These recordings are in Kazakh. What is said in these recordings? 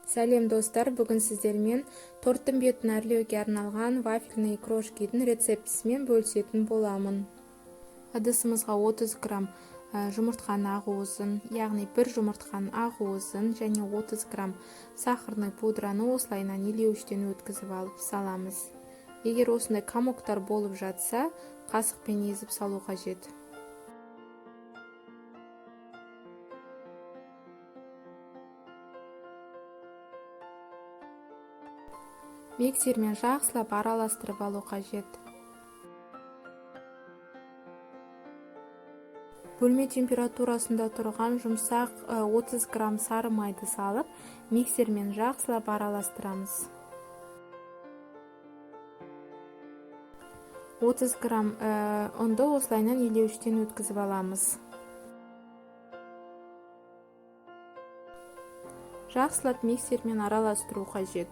Сәлем, достар! Бүгін сіздермен торттың бетін әрлеуге арналған вафельные крошки дің рецептісімен бөлісетін боламын. Ыдысымызға 30 грамм жұмыртқаның ақуызын, яғни бір жұмыртқаның ақуызын және 30 грамм сахарный пудраны осылайынан елеуіштен өткізіп алып саламыз. Егер осындай комок тар болып жатса, қасықпен езіп салу қажет. Миксермен жақсылап араластырып алу қажет. Бөлме температурасында тұрған жұмсақ 30 грамм сары майды салып, миксермен жақсылап араластырамыз. 30 грамм ұнды осылайынан елеуіштен өткізіп аламыз. Жақсылап миксермен араластыру қажет.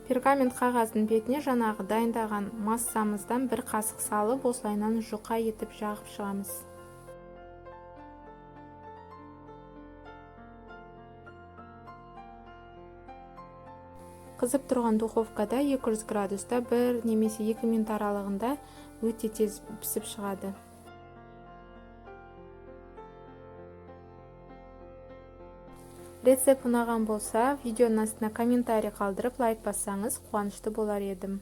Пергамент қағаздың бетіне жаңағы дайындаған массамыздан бір қасық салып, осылайынан жұқа етіп жағып шығамыз. Қызып тұрған духовкада 200 градуста 1 немесе 2 минут аралығында өте тез пісіп шығады. Рецепт ұнаған болса, видеоның астына комментарий қалдырып, лайк бассаңыз, қуанышты болар едім.